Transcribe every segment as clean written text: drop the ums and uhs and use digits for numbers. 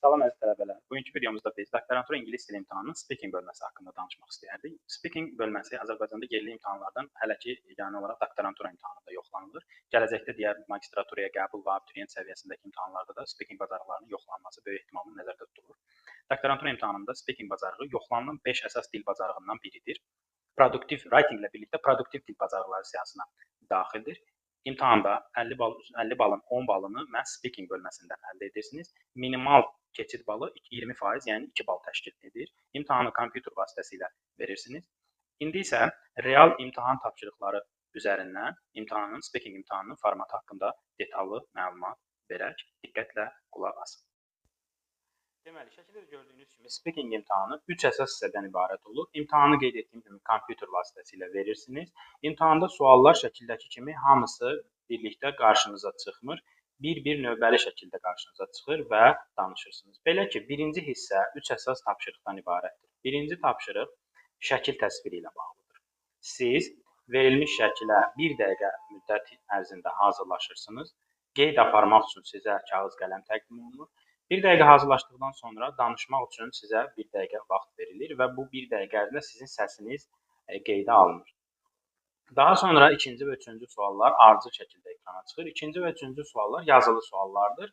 Salam əziz tələbələr. Bugünkü videomuzda biz doktorantura ingilis dili imtahanının speaking bölməsi haqqında danışmaq istəyərdik. Speaking bölməsi Azərbaycanda yerli imtahanlardan hələ ki yeganə olaraq doktorantura imtahanında yoxlanılır. Gələcəkdə digər magistraturaya qəbul və abituriyent səviyyəsindəki imtahanlarda da speaking bacarıqlarının yoxlanması böyük ehtimalla nəzərdə tutulur. Doktorantura imtahanında speaking bacarığı yoxlanılan 5 əsas dil bacarığından biridir. Produktiv writing ilə birlikdə produktiv dil bacarıqları siyahısına daxildir. İmtahanda 50 bal 50 balın 10 balını məhz speaking bölməsindən əldə edirsiniz. Minimal keçid balı 20%, yəni 2 bal təşkil edir. İmtahanı kompüter vasitəsilə verirsiniz. İndi isə real imtahan tapşırıqları üzərindən imtahanın, speaking imtahanının formatı haqqında detallı məlumat verək. Diqqətlə qulaq asın. Deməli, şəkildə də gördüyünüz kimi speaking imtahanı 3 əsas hissədən ibarət olur. İmtahanı qeyd etdiyim kimi kompüter vasitəsilə verirsiniz. İmtahanda suallar şəkildəki kimi hamısı birlikdə qarşınıza çıxmır. Bir-bir növbəli şəkildə qarşınıza çıxır və danışırsınız. Belə ki, birinci hissə 3 əsas tapşırıqdan ibarətdir. Birinci tapşırıq şəkil təsviri ilə bağlıdır. Siz verilmiş şəkilə 1 dəqiqə müddət ərzində hazırlaşırsınız. Qeyd aparmaq üçün sizə kağız qələm təqdim olunur. 1 dəqiqə hazırlaşdıqdan sonra danışmaq üçün sizə 1 dəqiqə vaxt verilir və bu 1 dəqiqə ərzində sizin səsiniz qeydə alınır. Daha sonra ikinci və üçüncü suallar ardıcıl şəkildə ekrana çıxır. İkinci və üçüncü suallar yazılı suallardır.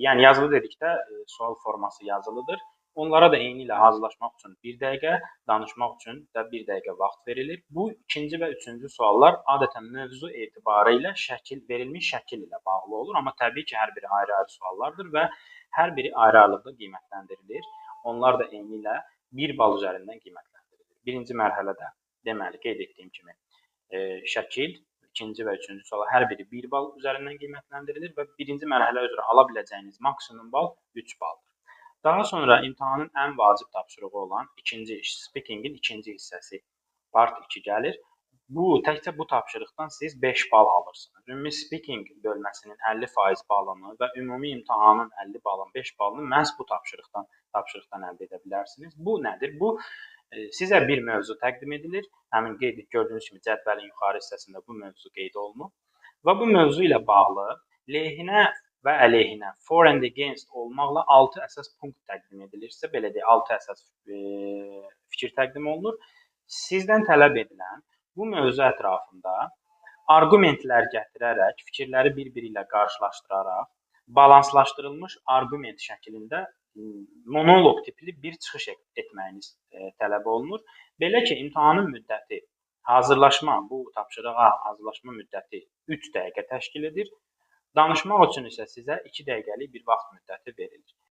Yəni yazılı dedikdə sual forması yazılıdır. Onlara da eyni ilə hazırlaşmaq üçün 1 dəqiqə, danışmaq üçün də 1 dəqiqə vaxt verilir. Bu ikinci və üçüncü suallar adətən mövzu etibarı ilə şəkil verilmiş şəkil ilə bağlı olur, amma təbii ki, hər biri ayrı-ayrı suallardır və hər biri ayrı-ayrılıqda qiymətləndirilir. Onlar da eyni ilə 1 bal üzərindən qiymətləndirilir. Birinci mərhələdə deməli qeyd etdiyim kimi şəkil, ikinci və üçüncü suala hər biri 1 bal üzərindən qiymətləndirilir və birinci mərhələ üzrə ala biləcəyiniz maksimum bal 3 baldır. Daha sonra imtahanın ən vacib tapşırığı olan ikinci iş, speakingin ikinci hissəsi part 2 gəlir. Bu təkcə bu tapşırıqdan siz 5 bal alırsınız. Ümumi speaking bölməsinin 50% balını və ümumi imtahanın 50 balın 5 balını məhz bu tapşırıqdan əldə edə bilərsiniz. Bu nədir? Bu sizə bir mövzu təqdim edilir. Həmin qeyd gördüyünüz kimi cədvəlin yuxarı hissəsində bu mövzu qeyd olunub və bu mövzu ilə bağlı lehinə və əleyhinə, for and against olmaqla 6 əsas punkt təqdim edilirsə, belə deyək, 6 əsas fikir təqdim olunur. Sizdən tələb edilən bu mövzu ətrafında arqumentlər gətirərək, fikirləri bir-biri ilə qarşılaşdıraraq, balanslaşdırılmış arqument şəklində monoloq tipli bir çıxış etməyiniz tələb olunur. Belə ki, imtahanın müddəti, hazırlaşma, bu tapşırığa hazırlaşma müddəti 3 dəqiqə təşkil edir. Danışmaq üçün isə sizə 2 dəqiqəlik bir vaxt müddəti verilir.